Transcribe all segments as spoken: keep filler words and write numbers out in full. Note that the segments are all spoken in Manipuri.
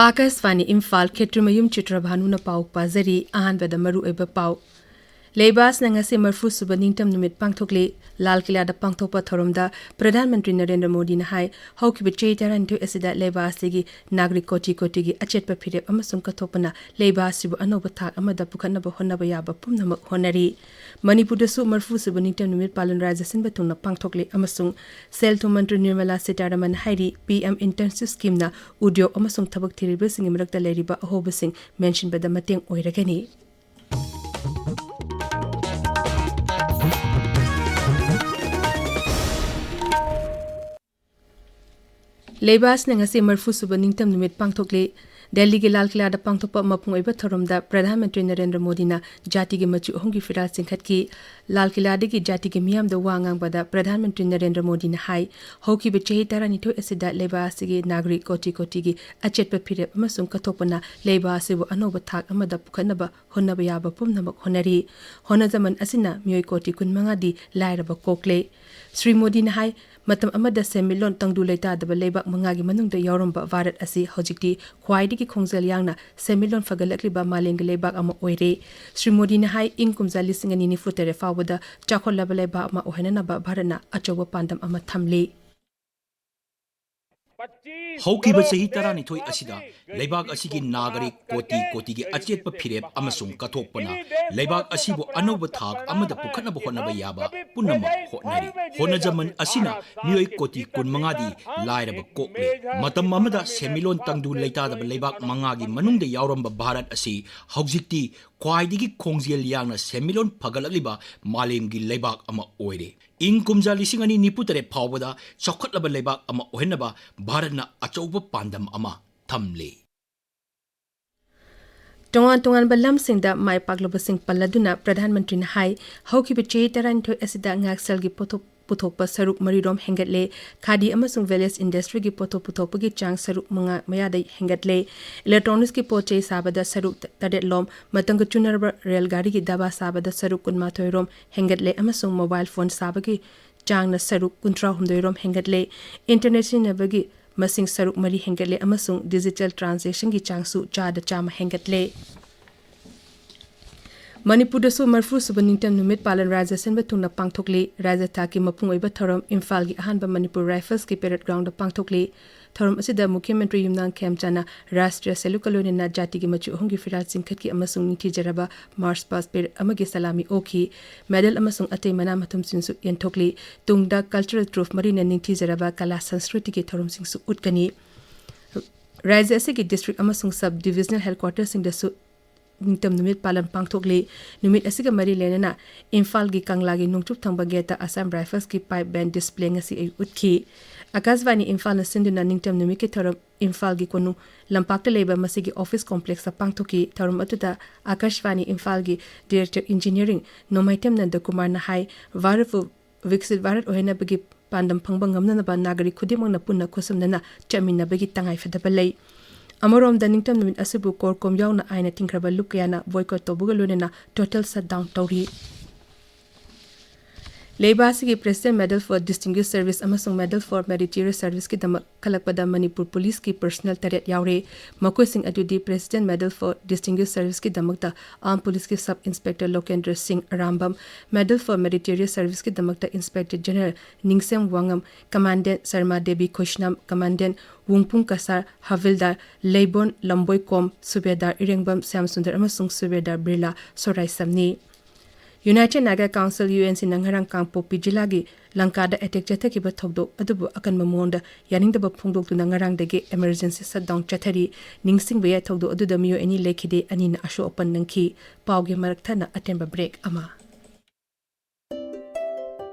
ꯑꯥꯀꯥꯁꯕꯥꯅꯤ ꯏꯝꯐꯥꯜ, ꯈꯦꯇ꯭ꯔꯤꯃꯌꯨꯝ ꯆꯤꯇ꯭ꯔꯚꯥꯅꯨꯅ ꯄꯥꯎ ꯄꯥꯖꯔꯤ꯫ ꯑꯍꯥꯟꯕꯗ ꯃꯔꯨꯑꯣꯏꯕ ꯄꯥꯎ꯫ ꯂꯩꯕꯥꯛ ꯑꯁꯤꯅ ꯉꯁꯤ ꯃꯔꯐꯨ ꯁꯨꯕ ꯅꯤꯡꯇꯝ ꯅꯨꯃꯤꯠ ꯄꯥꯡꯊꯣꯛꯂꯤ꯫ ꯂꯥꯜ ꯀꯤꯂꯥꯗ ꯄꯥꯡꯊꯣꯛꯄ ꯊꯧꯔꯝꯗ ꯄ꯭ꯔꯙꯥꯟ ꯃꯟꯇ꯭ꯔꯤ ꯅꯔꯦꯟꯗ꯭ꯔ ꯃꯣꯗꯤꯅ ꯍꯥꯏ, ꯍꯧꯈꯤꯕ ꯆꯍꯤ ꯇꯔꯥꯅꯤꯊꯣꯏ ꯑꯁꯤꯗ ꯂꯩꯕꯥꯛ ꯑꯁꯤꯒꯤ ꯅꯥꯒꯔꯤꯛ ꯀꯣꯇꯤ ꯀꯣꯇꯤꯒꯤ ꯑꯆꯦꯠꯄ ꯐꯤꯔꯦꯞ ꯑꯃꯁꯨꯡ ꯀꯠꯊꯣꯛꯄꯅ ꯂꯩꯕꯥꯛ ꯑꯁꯤꯕꯨ ꯑꯅꯧꯕ ꯊꯥꯛ ꯑꯃꯗ ꯄꯨꯈꯠꯅꯕ ꯍꯣꯠꯅꯕ ꯌꯥꯕ ꯄꯨꯝꯅꯃꯛ ꯍꯣꯠꯅꯔꯤ꯫ ꯃꯅꯤꯄꯨꯔꯗꯁꯨ ꯃꯔꯐꯨ ꯁꯨꯕ ꯅꯤꯡꯇꯝ ꯅꯨꯃꯤꯠ ꯄꯥꯂꯟ ꯔꯥꯖ꯭ꯌ ꯁꯤꯟꯕ ꯊꯨꯡꯅ ꯄꯥꯡꯊꯣꯛꯂꯤ ꯑꯃꯁꯨꯡ ꯁꯦꯜ ꯊꯨꯝ ꯃꯟꯇ꯭ꯔꯤ ꯅꯤꯔꯃꯂꯥ ꯁꯤꯇꯥꯔꯥꯃꯟ ꯍꯥꯏꯔꯤ, ꯄꯤ ꯑꯦꯝ ꯏꯟꯇꯔꯟꯁꯤꯞ ꯁ꯭ꯀꯤꯝꯅ ꯎꯗ꯭ꯌꯣꯒ ꯑꯃꯁꯨꯡ ꯊꯕꯛ ꯊꯤꯔꯤꯕꯁꯤꯡꯒꯤ ꯃꯔꯛꯇ ꯂꯩꯔꯤꯕ ꯑꯍꯣꯕꯁꯤꯡ ꯃꯦꯟꯁꯤꯟꯕꯗ ꯃꯇꯦꯡ ꯑꯣꯏꯔꯒꯅꯤ꯫ ꯂꯩꯕꯥꯛ ꯑꯁꯤꯅ ꯉꯁꯤ ꯃꯔꯐꯨ ꯁꯨꯕ ꯅꯤꯡꯇꯝ ꯅꯨꯃꯤꯠ ꯄꯥꯡꯊꯣꯛꯂꯤ꯫ ꯗꯦꯜꯂꯤꯒꯤ ꯂꯥꯜ ꯀꯤꯂꯥꯗ ꯄꯥꯡꯊꯣꯛꯄ ꯃꯄꯨꯡ ꯑꯣꯏꯕ ꯊꯧꯔꯝꯗ ꯄ꯭ꯔꯙꯥꯟ ꯃꯟꯇ꯭ꯔꯤ ꯅꯔꯦꯟꯗ꯭ꯔ ꯃꯣꯗꯤꯅ ꯖꯥꯇꯤꯒꯤ ꯃꯆꯨ ꯑꯍꯨꯝꯒꯤ ꯐꯤꯔꯥꯜ ꯆꯤꯡꯈꯠꯈꯤ꯫ ꯂꯥꯜ ꯀꯤꯂꯥꯗꯒꯤ ꯖꯥꯇꯤꯒꯤ ꯃꯤꯌꯥꯝꯗ ꯋꯥ ꯉꯥꯡꯕꯗ ꯄ꯭ꯔꯙꯥꯟ ꯃꯟꯇ꯭ꯔꯤ ꯅꯔꯦꯟꯗ꯭ꯔ ꯃꯣꯗꯤꯅ ꯍꯥꯏ, ꯍꯧꯈꯤꯕ ꯆꯍꯤ ꯇꯔꯥꯅꯤꯊꯣꯏ ꯑꯁꯤꯗ ꯂꯩꯕꯥꯛ ꯑꯁꯤꯒꯤ ꯅꯥꯒꯔꯤꯛ ꯀꯣꯇꯤ ꯀꯣꯇꯤꯒꯤ ꯑꯆꯦꯠꯄ ꯐꯤꯔꯦꯞ ꯑꯃꯁꯨꯡ ꯀꯠꯊꯣꯛꯄꯅ ꯂꯩꯕꯥꯛ ꯑꯁꯤꯕꯨ ꯑꯅꯧꯕ ꯊꯥꯛ ꯑꯃꯗ ꯄꯨꯈꯠꯅꯕ ꯍꯣꯠꯅꯕ ꯌꯥꯕ ꯄꯨꯝꯅꯃꯛ ꯍꯣꯠꯅꯔꯤ꯫ ꯍꯣꯅꯖꯃꯟ ꯑꯁꯤꯅ ꯃꯤꯑꯣꯏ ꯀꯣꯇꯤ ꯀꯨꯟꯃꯉꯥꯗꯤ ꯂꯥꯏꯔꯕ ꯀꯣꯛꯂꯦ꯫ ꯁ꯭ꯔꯤ ꯃꯣꯗꯤꯅ ꯍꯥꯏ, ꯃꯇꯝ ꯑꯃꯗ ꯁꯦꯟꯃꯤꯠꯂꯣꯟ ꯇꯪꯗꯨ ꯂꯩꯇꯥꯗꯕ ꯂꯩꯕꯥꯛ ꯃꯉꯥꯒꯤ ꯃꯅꯨꯡꯗ ꯌꯥꯎꯔꯝꯕ ꯚꯥꯔꯠ ꯑꯁꯤ ꯍꯧꯖꯤꯛꯇꯤ ꯈ꯭ꯋꯥꯏꯗꯒꯤ ꯈꯣꯡꯖꯦꯜ ꯌꯥꯡꯅ ꯁꯦꯟꯃꯤꯠꯂꯣꯟ ꯐꯒꯠꯂꯛꯂꯤꯕ ꯃꯥꯂꯦꯝꯒꯤ ꯂꯩꯕꯥꯛ ꯑꯃ ꯑꯣꯏꯔꯦ꯫ ꯁ꯭ꯔꯤ ꯃꯣꯗꯤꯅ ꯍꯥꯏ, ꯏꯪ ꯀꯨꯝꯖꯥ ꯂꯤꯁꯤꯡ ꯑꯅꯤ ꯅꯤꯐꯨ ꯇꯔꯦꯠ ꯐꯥꯎꯕꯗ ꯆꯥꯎꯈꯠꯂꯕ ꯂꯩꯕꯥꯛ ꯑꯃ ꯑꯣꯏꯍꯟꯅꯅꯕ ꯚꯥꯔꯠꯅ ꯑꯆꯧꯕ ꯄꯥꯟꯗꯝ ꯑꯃ ꯊꯝꯂꯤ꯫ ꯍꯧꯈꯤꯕ ꯆꯍꯤ ꯇꯔꯥꯅꯤꯊꯣꯏ ꯑꯁꯤꯗ ꯂꯩꯕꯥꯛ ꯑꯁꯤꯒꯤ ꯅꯥꯒꯔꯤꯛ ꯀꯣꯇꯤ ꯀꯣꯇꯤꯒꯤ ꯑꯆꯦꯠꯄ ꯐꯤꯔꯦꯞ ꯑꯃꯁꯨꯡ ꯀꯠꯊꯣꯛꯄꯅ ꯂꯩꯕꯥꯛ ꯑꯁꯤꯕꯨ ꯑꯅꯧꯕ ꯊꯥꯛ ꯑꯃꯗ ꯄꯨꯈꯠꯅꯕ ꯍꯣꯠꯅꯕ ꯌꯥꯕ ꯄꯨꯝꯅꯃꯛ ꯍꯣꯠꯅꯔꯤ꯫ ꯍꯣꯅꯖꯃꯟ ꯑꯁꯤꯅ ꯃꯤꯑꯣꯏ ꯀꯣꯇꯤ ꯀꯨꯟꯃꯉꯥꯗꯤ ꯂꯥꯏꯔꯕ ꯀꯣꯛꯂꯦ꯫ ꯃꯇꯝ ꯑꯃꯗ ꯁꯦꯟꯃꯤꯠꯂꯣꯟ ꯇꯪꯗꯨ ꯂꯩꯇꯥꯗꯕ ꯂꯩꯕꯥꯛ ꯃꯉꯥꯒꯤ ꯃꯅꯨꯡꯗ ꯌꯥꯎꯔꯝꯕ ꯚꯥꯔꯠ ꯑꯁꯤ ꯍꯧꯖꯤꯛꯇꯤ ꯈ꯭ꯋꯥꯏꯗꯒꯤ ꯈꯣꯡꯖꯦꯜ ꯌꯥꯡꯅ ꯁꯦꯟꯃꯤꯠꯂꯣꯟ ꯐꯒꯠꯂꯛꯂꯤꯕ ꯃꯥꯂꯦꯝꯒꯤ ꯂꯩꯕꯥꯛ ꯑꯃ ꯑꯣꯏꯔꯦ꯫ ꯏꯪ ꯀꯨꯝꯖꯥ ꯂꯤꯁꯤꯡ ꯑꯅꯤ ꯅꯤꯐꯨ ꯇꯔꯦꯠ ꯐꯥꯎꯕꯗ ꯆꯥꯎꯈꯠꯂꯕ ꯂꯩꯕꯥꯛ ꯑꯃ ꯑꯣꯏꯍꯟꯅꯕ ꯚꯥꯔꯠꯅ ꯑꯆꯧꯕ ꯄꯥꯟꯗꯝ ꯑꯃ ꯊꯝꯂꯤ꯫ ꯇꯣꯉꯥꯟ ꯇꯣꯉꯥꯟꯕ ꯂꯝꯁꯤꯡꯗ ꯃꯥꯏ ꯄꯥꯛꯂꯕꯁꯤꯡ ꯄꯜꯂꯗꯨꯅ ꯄ꯭ꯔꯙꯥꯟ ꯃꯟꯇ꯭ꯔꯤꯅ ꯍꯥꯏ, ꯍꯧꯈꯤꯕ ꯆꯍꯤ ꯇꯔꯥꯅꯤꯊꯣꯏ ꯑꯁꯤꯗ ꯉꯥꯛꯁꯦꯜꯒꯤ ꯄꯣꯠꯊꯣꯛ ꯄꯨꯊꯣꯛꯄ ꯁꯔꯨꯛ ꯃꯔꯤꯔꯣꯝ ꯍꯦꯟꯒꯠꯂꯦ꯫ ꯈꯥꯗꯤ ꯑꯃꯁꯨꯡ ꯚꯤꯂꯦꯖ ꯏꯟꯗꯁꯇ꯭ꯔꯤꯒꯤ ꯄꯣꯠꯊꯣꯛ ꯄꯨꯊꯣꯛꯄꯒꯤ ꯆꯥꯡ ꯁꯔꯨꯛ ꯃꯉꯥ ꯃꯌꯥꯗ ꯍꯦꯟꯒꯠꯂꯦ꯫ ꯏꯂꯦꯛꯇ꯭ꯔꯣꯅꯤꯛꯁꯀꯤ ꯄꯣꯠ ꯆꯩ ꯁꯥꯕꯗ ꯁꯔꯨꯛ ꯇꯔꯦꯠꯂꯣꯝ, ꯃꯇꯝꯒ ꯆꯨꯅꯔꯕ ꯔꯦꯜ ꯒꯥꯔꯤꯒꯤ ꯗꯕꯥ ꯁꯥꯕꯗ ꯁꯔꯨꯛ ꯀꯨꯟꯃꯥꯊꯣꯏꯔꯣꯝ ꯍꯦꯟꯒꯠꯂꯦ ꯑꯃꯁꯨꯡ ꯃꯣꯕꯥꯏꯜ ꯐꯣꯟ ꯁꯥꯕꯒꯤ ꯆꯥꯡꯅ ꯁꯔꯨꯛ ꯀꯨꯟꯊ꯭ꯔꯥꯍꯨꯝꯗꯣꯏꯔꯣꯝ ꯍꯦꯟꯒꯠꯂꯦ꯫ ꯏꯟꯇꯔꯅꯦꯠ ꯁꯤꯖꯤꯟꯅꯕꯒꯤ ꯃꯁꯤꯡ ꯁꯔꯨꯛ ꯃꯔꯤ ꯍꯦꯟꯒꯠꯂꯦ ꯑꯃꯁꯨꯡ digital transactionꯒꯤ ꯆꯥꯡꯁꯨ ꯆꯥꯗ ꯆꯥꯝꯃ ꯍꯦꯟꯒꯠꯂꯦ꯫ ꯃꯅꯤꯄꯨꯔꯗꯁꯨ ꯃꯔꯤꯐꯨ ꯁꯨꯕ ꯅꯤꯡꯇꯝ ꯅꯨꯃꯤꯠ ꯄꯥꯂꯟ ꯔꯥꯖ꯭ꯌ ꯁꯤꯟꯕ ꯊꯨꯡꯅ ꯄꯥꯡꯊꯣꯛꯂꯤ꯫ ꯔꯥꯖ꯭ꯌ ꯊꯥꯛꯀꯤ ꯃꯄꯨꯡ ꯑꯣꯏꯕ ꯊꯧꯔꯝ ꯏꯝꯐꯥꯜꯒꯤ ꯑꯍꯥꯟꯕ ꯃꯅꯤꯄꯨꯔ ꯔꯥꯏꯐꯜꯁꯀꯤ parade groundꯗ ꯄꯥꯡꯊꯣꯛꯂꯤ꯫ ꯊꯧꯔꯝ ꯑꯁꯤꯗ ꯃꯨꯈ꯭ꯌ ꯃꯟꯇ꯭ꯔꯤ ꯌꯨꯝꯅꯥꯝ ꯈꯦꯝꯆꯥꯟꯅ ꯔꯥꯁꯇ꯭ꯔꯤꯌ salute ꯀ ꯂꯣꯏꯅꯅ ꯖꯥꯇꯤꯒꯤ ꯃꯆꯨ ꯑꯍꯨꯝꯒꯤ ꯐꯤꯔꯥꯜ ꯆꯤꯡꯈꯠꯈꯤ ꯑꯃꯁꯨꯡ ꯅꯤꯡꯊꯤꯖꯔꯕ march past parade ꯑꯃꯒꯤ ꯁꯂꯥꯃꯤ ꯑꯣꯛꯈꯤ꯫ Medal ꯑꯃꯁꯨꯡ ꯑꯇꯩ ꯃꯅꯥ ꯃꯊꯨꯝꯁꯤꯡꯁꯨ ꯌꯦꯟꯊꯣꯛꯂꯤ꯫ ꯇꯨꯡꯗ cultural troupe ꯃꯔꯤꯅ ꯅꯤꯡꯊꯤꯖꯔꯕ ꯀꯂꯥ ꯁꯪꯁꯀ꯭ꯔꯤꯇꯤꯒꯤ ꯊꯧꯔꯝꯁꯤꯡꯁꯨ ꯎꯠꯀꯅꯤ꯫ ꯔꯥꯖ꯭ꯌ ꯑꯁꯤꯒꯤ district ꯑꯃꯁꯨꯡ sub divisional headquarterꯁꯤꯡꯗꯁꯨ ꯅꯤꯡꯇꯝ ꯅꯨꯃꯤꯠ ꯄꯥꯂꯟ ꯄꯥꯡꯊꯣꯛꯂꯤ꯫ ꯅꯨꯃꯤꯠ ꯑꯁꯤꯒ ꯃꯔꯤ ꯂꯩꯅꯅ ꯏꯝꯐꯥꯜꯒꯤ ꯀꯪꯂꯥꯒꯤ ꯅꯣꯡꯆꯨꯞ ꯊꯪꯕ gateꯇ Assam Riflesꯀꯤ pipe band display ꯉꯁꯤ ꯑꯌꯨꯛ ꯎꯠꯈꯤ꯫ ꯑꯀꯥꯁꯕꯥꯅꯤ ꯏꯝꯐꯥꯜꯅ ꯁꯤꯟꯗꯨꯅ ꯅꯤꯡꯇꯝ ꯅꯨꯃꯤꯠꯀꯤ ꯊꯧꯔꯝ ꯏꯝꯐꯥꯜꯒꯤ ꯀꯣꯅꯨꯡ ꯂꯝꯄꯥꯛꯇ ꯂꯩꯕ ꯃꯁꯤꯒꯤ office complexꯇ ꯄꯥꯡꯊꯣꯛꯈꯤ꯫ ꯊꯧꯔꯝ ꯑꯗꯨꯗ ꯑꯀꯥꯁꯕꯥꯅꯤ ꯏꯝꯐꯥꯜꯒꯤ director engineering ꯅꯣꯡꯃꯥꯏꯊꯦꯝ ꯅꯟꯗꯀꯨꯃꯥꯔꯅ ꯍꯥꯏ, ꯚꯥꯔꯠꯄꯨ ꯕꯤꯛꯁꯤꯠ ꯚꯥꯔꯠ ꯑꯣꯏꯍꯟꯅꯕꯒꯤ ꯄꯥꯟꯗꯝ ꯐꯪꯕ ꯉꯝꯅꯅꯕ ꯅꯥꯒꯔꯤꯛ ꯈꯨꯗꯤꯡꯃꯛꯅ ꯄꯨꯟꯅ ꯈꯨꯠꯁꯝꯅꯅ ꯆꯠꯃꯤꯟꯅꯕꯒꯤ ꯇꯉꯥꯏꯐꯗꯕ ꯂꯩ꯫ ꯑꯃꯔꯣꯝꯗ, ꯅꯤꯡꯇꯝ ꯅꯨꯃꯤꯠ ꯑꯁꯤꯕꯨ CORCOM ꯌꯥꯎꯅ ꯑꯥꯏꯟꯅ ꯊꯤꯡꯈ꯭ꯔꯕ ꯂꯨꯞ ꯀꯌꯥꯅ boycott ꯇꯧꯕꯒ ꯂꯣꯏꯅꯅ total shutdown ꯇꯧꯔꯤ꯫ ꯂꯩꯕꯥꯛ ꯑꯁꯤꯒꯤ President Medal for Distinguished Service ꯑꯃꯁꯨꯡ Medal for Meritorious Serviceꯀꯤꯗꯃꯛ ꯈꯜꯂꯛꯄꯗ ꯃꯅꯤꯄꯨꯔ ꯄꯨꯂꯤꯁꯀꯤ personnel ꯇꯔꯦꯠ ꯌꯥꯎꯔꯦ꯫ ꯃꯈꯣꯏꯁꯤꯡ ꯑꯗꯨꯗꯤ President Medal for Distinguished Serviceꯀꯤꯗꯃꯛꯇ Armed Policeꯀꯤ Sub Inspector ꯂꯣꯀꯦꯟꯗ꯭ꯔ ꯁꯤꯡ Arambam, Medal for Meritorious Serviceꯀꯤꯗꯃꯛꯇ Inspector General ꯅꯤꯡꯁꯦꯝ ꯋꯥꯉꯝ, Commandant Sharma Devi ꯈꯨꯁꯅꯝ, Commandant ꯋꯨꯡꯄꯨꯡ Cachar, ꯍꯕꯤꯜꯗꯥꯔ ꯂꯩꯕꯣꯟ ꯂꯝꯕꯣꯏꯀꯣꯝ, ꯁꯨꯕꯦꯗꯥꯔ ꯏꯔꯦꯡꯕꯝ ꯁ꯭ꯌꯥꯝꯁꯨꯟꯗꯔ ꯑꯃꯁꯨꯡ ꯁꯨꯕꯦꯗꯥꯔ ꯕꯤꯔꯂꯥ ꯁꯣꯔꯥꯏꯁꯝꯅꯤ꯫ United Naga Council, UNCꯅ ꯉꯔꯥꯡ ꯀꯥꯡꯄꯣꯛꯄꯤ ꯖꯤꯂꯥꯒꯤ ꯂꯪꯀꯥꯗ attack ꯆꯠꯊꯈꯤꯕ ꯊꯧꯗꯣꯛ ꯑꯗꯨꯕꯨ ꯑꯀꯟꯕ ꯃꯑꯣꯡꯗ ꯌꯥꯅꯤꯡꯗꯕ ꯐꯣꯡꯗꯣꯛꯇꯨꯅ ꯉꯔꯥꯡꯗꯒꯤ emergency shutdown ꯆꯠꯊꯔꯤ꯫ ꯅꯤꯡꯁꯤꯡꯕ ꯌꯥꯏ, ꯊꯧꯗꯣꯛ ꯑꯗꯨꯗ ꯃꯤꯑꯣꯏ ꯑꯅꯤ ꯂꯩꯈꯤꯗꯦ, ꯑꯅꯤꯅ ꯑꯁꯣꯛ ꯑꯄꯟ ꯅꯪꯈꯤ꯫ ꯄꯥꯎꯒꯤ ꯃꯔꯛ ꯊꯠꯅ ꯑꯇꯦꯟꯕ break ꯑꯃ꯫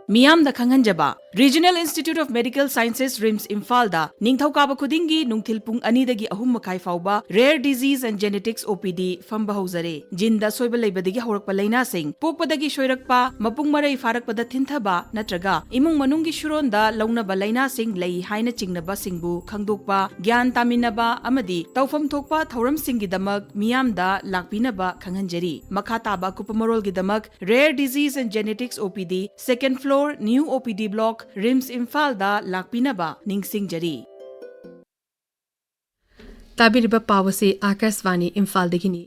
ꯃꯤꯌꯥꯝꯗ ꯈꯪꯍꯟꯖꯕ, Regional Institute of Medical Sciences, RIMS ꯏꯝꯐꯥꯜꯗ ꯅꯤꯡꯊꯧꯀꯥꯕ ꯈꯨꯗꯤꯡꯒꯤ ꯅꯨꯡꯊꯤꯜ ꯄꯨꯡ ꯑꯅꯤꯗꯒꯤ ꯑꯍꯨꯝ ꯃꯈꯥꯏ ꯐꯥꯎꯕ Rare Disease and Genetics OPD ꯐꯝꯕ ꯍꯧꯖꯔꯦ꯫ Geneꯗ ꯑꯁꯣꯏꯕ ꯂꯩꯕꯗꯒꯤ ꯍꯧꯔꯛꯄ ꯂꯩꯅꯥꯁꯤꯡ, ꯄꯣꯛꯄꯗꯒꯤ ꯁꯣꯏꯔꯛꯄ, ꯃꯄꯨꯡ ꯃꯔꯩ ꯐꯥꯔꯛꯄꯗ ꯊꯤꯟꯊꯕ ꯅꯠꯇ꯭ꯔꯒ ꯏꯃꯨꯡ ꯃꯅꯨꯡꯒꯤ ꯁꯨꯔꯣꯟꯗ ꯂꯧꯅꯕ ꯂꯩꯅꯥꯁꯤꯡ ꯂꯩ ꯍꯥꯏꯅ ꯆꯤꯡꯅꯕꯁꯤꯡꯕꯨ ꯈꯪꯗꯣꯛꯄ, ꯒ꯭ꯌꯥꯟ ꯇꯥꯃꯤꯟꯅꯕ ꯑꯃꯗꯤ ꯇꯧꯐꯝ ꯊꯣꯛꯄ ꯊꯧꯔꯝꯁꯤꯡꯒꯤꯗꯃꯛ ꯃꯤꯌꯥꯝꯗ ꯂꯥꯛꯄꯤꯅꯕ ꯈꯪꯍꯟꯖꯔꯤ꯫ ꯃꯈꯥ ꯇꯥꯕ ꯑꯀꯨꯞꯄ ꯃꯔꯣꯜꯒꯤꯗꯃꯛ Rare Disease and Genetics OPD, second floor, new OPD block, RIMS ꯏꯝꯐꯥꯜꯗ ꯂꯥꯛꯄꯤꯅꯕ ꯅꯤꯡꯁꯤꯡꯖꯔꯤ꯫ ꯇꯥꯕꯤꯔꯤꯕ ꯄꯥꯎ ꯑꯁꯤ ꯑꯥꯀꯥꯁꯕꯥꯅꯤ ꯏꯝꯐꯥꯜꯗꯒꯤꯅꯤ꯫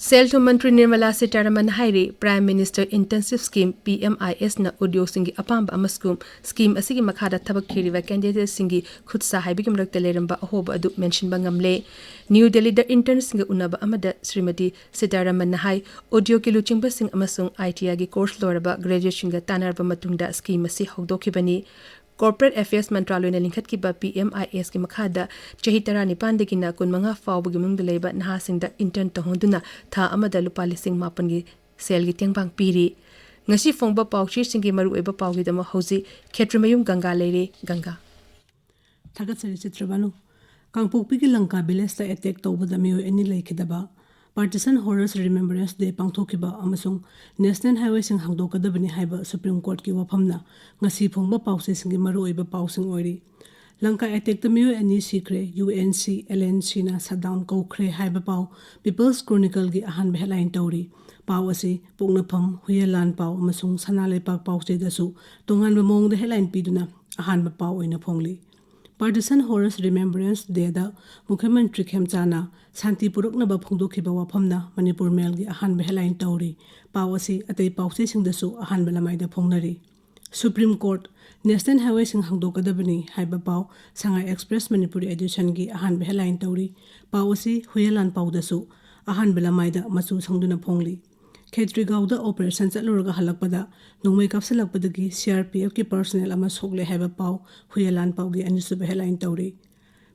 ꯁꯦꯜ ꯊꯨꯝ ꯃꯟꯇ꯭ꯔꯤ ꯅꯤꯔꯃꯂꯥ ꯁꯤꯇꯥꯔꯥꯃꯟ ꯍꯥꯏꯔꯤ, Prime Minister Internship Scheme, P M I S ꯅ ꯎꯗ꯭ꯌꯣꯒꯁꯤꯡꯒꯤ ꯑꯄꯥꯝꯕ ꯑꯃꯁꯨꯡ scheme ꯑꯁꯤꯒꯤ ꯃꯈꯥꯗ ꯊꯕꯛ ꯊꯤꯔꯤꯕ candidateꯁꯤꯡꯒꯤ ꯈꯨꯠ ꯁꯥ ꯍꯩꯕꯒꯤ ꯃꯔꯛꯇ ꯂꯩꯔꯝꯕ ꯑꯍꯣꯕ ꯑꯗꯨ ꯃꯦꯟꯁꯤꯟꯕ ꯉꯝꯂꯦ꯫ ꯅ꯭ꯌꯨ ꯗꯦꯜꯂꯤꯗ internꯁꯤꯡꯒ ꯎꯅꯕ ꯑꯃꯗ ꯁ꯭ꯔꯤꯃꯇꯤ ꯁꯤꯇꯥꯔꯥꯃꯟꯅ ꯍꯥꯏ, ꯎꯗ꯭ꯌꯣꯒꯀꯤ ꯂꯨꯆꯤꯡꯕꯁꯤꯡ ꯑꯃꯁꯨꯡ I T Iꯒꯤ course ꯂꯣꯏꯔꯕ graduateꯁꯤꯡꯒ ꯇꯥꯟꯅꯔꯕ ꯃꯇꯨꯡꯗ scheme ꯑꯁꯤ ꯍꯧꯗꯣꯛꯈꯤꯕꯅꯤ꯫ Corporate Affairs ꯃꯟꯇ꯭ꯔꯥꯂꯣꯏꯅ ꯂꯤꯡꯈꯠꯈꯤꯕ P M I Sꯀꯤ ꯃꯈꯥꯗ ꯆꯍꯤ ꯇꯔꯥꯅꯤꯄꯥꯟꯗꯒꯤꯅ ꯀꯨꯟꯃꯉꯥ ꯐꯥꯎꯕꯒꯤ ꯃꯅꯨꯡꯗ ꯂꯩꯕ ꯅꯍꯥꯁꯤꯡꯗ intern ꯇꯧꯍꯟꯗꯨꯅ ꯊꯥ ꯑꯃꯗ ꯂꯨꯄꯥ ꯂꯤꯁꯤꯡ ꯃꯥꯄꯟꯒꯤ ꯁꯦꯜꯒꯤ ꯇꯦꯡꯕꯥꯡ ꯄꯤꯔꯤ꯫ ꯉꯁꯤ ꯐꯣꯡꯕ ꯄꯥꯎꯆꯦꯁꯤꯡꯒꯤ ꯃꯔꯨꯑꯣꯏꯕ ꯄꯥꯎꯒꯤꯗꯃꯛ ꯍꯧꯖꯤꯛ ꯈꯦꯇ꯭ꯔꯤꯃꯌꯨꯝ ꯒꯪꯒꯥ ꯂꯩꯔꯦ꯫ ꯒꯪꯒꯥ꯫ ꯊꯥꯒꯠꯆꯔꯤ ꯆꯤꯇ꯭ꯔꯕꯥꯅꯨ꯫ ꯀꯥꯡꯄꯣꯛꯄꯤꯒꯤ ꯂꯪꯀꯥ villageꯇ attack ꯇꯧꯕꯗ ꯃꯤꯑꯣꯏ ꯑꯅꯤ ꯂꯩꯈꯤꯗꯕ, Partition Horrors Remembrance Day ꯄꯥꯡꯊꯣꯛꯈꯤꯕ ꯑꯃꯁꯨꯡ National Highwayꯁꯤꯡ ꯍꯥꯡꯗꯣꯛꯀꯗꯕꯅꯤ ꯍꯥꯏꯕ Supreme Courtꯀꯤ ꯋꯥꯐꯝꯅ ꯉꯁꯤ ꯐꯣꯡꯕ ꯄꯥꯎꯆꯦꯁꯤꯡꯒꯤ ꯃꯔꯨꯑꯣꯏꯕ ꯄꯥꯎꯁꯤꯡ ꯑꯣꯏꯔꯤ꯫ ꯂꯪꯀꯥ attackꯇ ꯃꯤꯑꯣꯏ ꯑꯅꯤ ꯁꯤꯈ꯭ꯔꯦ, U N C, L N Cꯅ shutdown ꯀꯧꯈ꯭ꯔꯦ ꯍꯥꯏꯕ ꯄꯥꯎ People's Chronicleꯒꯤ ꯑꯍꯥꯟꯕ headline ꯇꯧꯔꯤ꯫ ꯄꯥꯎ ꯑꯁꯤ ꯄꯣꯛꯅꯐꯝ, ꯍꯨꯌꯦꯂꯥꯟ ꯄꯥꯎ ꯑꯃꯁꯨꯡ ꯁꯅꯥ ꯂꯩꯄꯥꯛ ꯄꯥꯎꯆꯦꯗꯁꯨ ꯇꯣꯉꯥꯟꯕ ꯃꯑꯣꯡꯗ headline ꯄꯤꯗꯨꯅ ꯑꯍꯥꯟꯕ ꯄꯥꯎ ꯑꯣꯏꯅ ꯐꯣꯡꯂꯤ꯫ Partition Horrors Remembrance Dayꯗ ꯃꯨꯈ꯭ꯌꯃꯟꯇ꯭ꯔꯤ ꯈꯦꯝꯆꯥꯅ ꯁꯥꯟꯇꯤ ꯄꯨꯔꯛꯅꯕ ꯐꯣꯡꯗꯣꯛꯈꯤꯕ ꯋꯥꯐꯝꯅ ꯃꯅꯤꯄꯨꯔ ꯃꯦꯜꯒꯤ ꯑꯍꯥꯟꯕ headline ꯇꯧꯔꯤ꯫ ꯄꯥꯎ ꯑꯁꯤ ꯑꯇꯩ ꯄꯥꯎꯆꯦꯁꯤꯡꯗꯁꯨ ꯑꯍꯥꯟꯕ ꯂꯃꯥꯏꯗ ꯐꯣꯡꯅꯔꯤ꯫ Supreme Court, National Highwayꯁꯤꯡ ꯍꯥꯡꯗꯣꯛꯀꯗꯕꯅꯤ ꯍꯥꯏꯕ ꯄꯥꯎ ꯁꯉꯥꯏ Express ꯃꯅꯤꯄꯨꯔꯤ editionꯒꯤ ꯑꯍꯥꯟꯕ headline ꯇꯧꯔꯤ꯫ ꯄꯥꯎ ꯑꯁꯤ ꯍꯨꯌꯦꯂꯥꯟ ꯄꯥꯎꯗꯁꯨ ꯑꯍꯥꯟꯕ ꯂꯃꯥꯏꯗ ꯃꯆꯨ ꯁꯪꯗꯨꯅ ꯐꯣꯡꯂꯤ꯫ ꯈꯦꯇ꯭ꯔꯤꯒꯥꯎꯗ operation ꯆꯠꯂꯨꯔꯒ ꯍꯜꯂꯛꯄꯗ ꯅꯣꯡꯃꯩ ꯀꯥꯞꯁꯤꯜꯂꯛꯄꯗꯒꯤ C R P Fꯀꯤ personnel ꯑꯃ ꯁꯣꯛꯂꯦ ꯍꯥꯏꯕ ꯄꯥꯎ ꯍꯨꯌꯦꯂꯥꯟ ꯄꯥꯎꯒꯤ ꯑꯅꯤꯁꯨꯕ headline ꯇꯧꯔꯤ꯫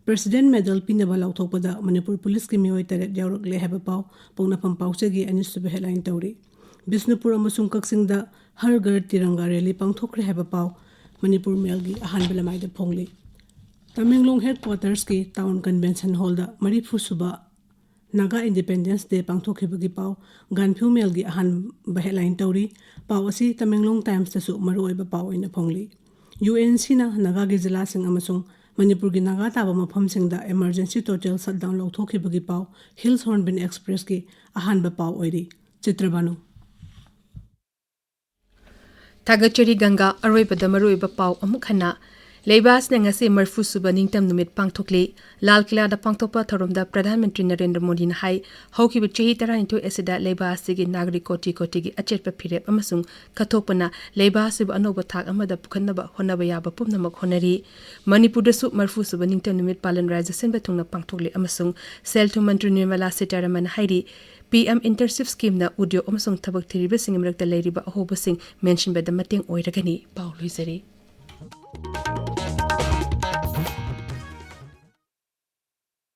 President medal ꯄꯤꯅꯕ ꯂꯥꯎꯊꯣꯛꯄꯗ ꯃꯅꯤꯄꯨꯔ ꯄꯨꯂꯤꯁꯀꯤ ꯃꯤꯑꯣꯏ ꯇꯔꯦꯠ ꯌꯥꯎꯔꯛꯂꯦ ꯍꯥꯏꯕ ꯄꯥꯎ ꯄꯣꯛꯅꯐꯝ ꯄꯥꯎꯆꯦꯒꯤ ꯑꯅꯤꯁꯨꯕ headline ꯇꯧꯔꯤ꯫ ꯕꯤꯁꯅꯨꯄꯨꯔ ꯑꯃꯁꯨꯡ ꯀꯛꯆꯤꯡꯗ ꯍꯔ ꯘꯔ ꯇꯤꯔꯪꯒꯥ rally ꯄꯥꯡꯊꯣꯛꯈ꯭ꯔꯦ ꯍꯥꯏꯕ ꯄꯥꯎ ꯃꯅꯤꯄꯨꯔ ꯃꯦꯜꯒꯤ ꯑꯍꯥꯟꯕ ꯂꯃꯥꯏꯗ ꯐꯣꯡꯂꯤ꯫ Tamenglong headquartersꯀꯤ Town Convention Hallꯗ ꯃꯔꯤꯐꯨꯁꯨꯕ Naga Independence Day ꯄꯥꯡꯊꯣꯛꯈꯤꯕꯒꯤ ꯄꯥꯎ ꯒꯥꯟꯐꯤꯎ ꯃꯦꯜꯒꯤ ꯑꯍꯥꯟꯕ headline ꯇꯧꯔꯤ꯫ ꯄꯥꯎ ꯑꯁꯤ ꯇꯃꯦꯡꯂꯣꯡ Timesꯇꯁꯨ ꯃꯔꯨꯑꯣꯏꯕ ꯄꯥꯎ ꯑꯣꯏꯅ ꯐꯣꯡꯂꯤ꯫ UNCꯅ ꯅꯥꯒꯥꯒꯤ ꯖꯤꯂꯥꯁꯤꯡ ꯑꯃꯁꯨꯡ ꯃꯅꯤꯄꯨꯔꯒꯤ ꯅꯥꯒꯥ ꯇꯥꯕ ꯃꯐꯝꯁꯤꯡꯗ emergency total shutdown ꯂꯧꯊꯣꯛꯈꯤꯕꯒꯤ ꯄꯥꯎ Hills Hornbill Expressꯀꯤ ꯑꯍꯥꯟꯕ ꯄꯥꯎ ꯑꯣꯏꯔꯤ꯫ ꯆꯤꯇ꯭ꯔꯕꯥꯅꯨ꯫ ꯊꯥꯒꯠꯆꯔꯤ ꯒꯪꯒꯥ꯫ ꯑꯔꯣꯏꯕꯗ ꯃꯔꯨꯑꯣꯏꯕ ꯄꯥꯎ ꯑꯃꯨꯛ ꯍꯟꯅ꯫ ꯂꯩꯕꯥꯛ ꯑꯁꯤꯅ ꯉꯁꯤ ꯃꯔꯤꯐꯨ ꯁꯨꯕ ꯅꯤꯡꯇꯝ ꯅꯨꯃꯤꯠ ꯄꯥꯡꯊꯣꯛꯂꯤ꯫ ꯂꯥꯜ ꯀꯤꯂꯥꯗ ꯄꯥꯡꯊꯣꯛꯄ ꯊꯧꯔꯝꯗ ꯄ꯭ꯔꯙꯥꯟ ꯃꯟꯇ꯭ꯔꯤ ꯅꯔꯦꯟꯗ꯭ꯔ ꯃꯣꯗꯤꯅ ꯍꯥꯏ, ꯍꯧꯈꯤꯕ ꯆꯍꯤ ꯇꯔꯥꯅꯤꯊꯣꯏ ꯑꯁꯤꯗ ꯂꯩꯕꯥꯛ ꯑꯁꯤꯒꯤ ꯅꯥꯒꯔꯤꯛ ꯀꯣꯇꯤ ꯀꯣꯇꯤꯒꯤ ꯑꯆꯦꯠꯄ ꯐꯤꯔꯦꯞ ꯑꯃꯁꯨꯡ ꯀꯠꯊꯣꯛꯄꯅ ꯂꯩꯕꯥꯛ ꯑꯁꯤꯕꯨ ꯑꯅꯧꯕ ꯊꯥꯛ ꯑꯃꯗ ꯄꯨꯈꯠꯅꯕ ꯍꯣꯠꯅꯕ ꯌꯥꯕ ꯄꯨꯝꯅꯃꯛ ꯍꯣꯠꯅꯔꯤ꯫ ꯃꯅꯤꯄꯨꯔꯗꯁꯨ ꯃꯔꯤꯐꯨ ꯁꯨꯕ ꯅꯤꯡꯇꯝ ꯅꯨꯃꯤꯠ ꯄꯥꯂꯟ ꯔꯥꯖ꯭ꯌ ꯁꯤꯟꯕ ꯊꯨꯡꯅ ꯄꯥꯡꯊꯣꯛꯂꯤ ꯑꯃꯁꯨꯡ ꯁꯦꯜ ꯊꯨꯝ ꯃꯟꯇ꯭ꯔꯤ ꯅꯤꯔꯃꯂꯥ ꯁꯤꯇꯥꯔꯥꯃꯟꯅ ꯍꯥꯏꯔꯤ, ꯄꯤ ꯑꯦꯝ ꯏꯟꯇꯔꯟꯁꯤꯞ ꯁ꯭ꯀꯤꯝꯅ ꯎꯗ꯭ꯌꯣꯒ ꯑꯃꯁꯨꯡ ꯊꯕꯛ ꯊꯤꯔꯤꯕꯁꯤꯡꯒꯤ ꯃꯔꯛꯇ ꯂꯩꯔꯤꯕ ꯑꯍꯣꯕꯁꯤꯡ ꯃꯦꯟꯁꯤꯟꯕꯗ ꯃꯇꯦꯡ ꯑꯣꯏꯔꯒꯅꯤ꯫ ꯄꯥꯎ ꯂꯣꯏꯖꯔꯦ꯫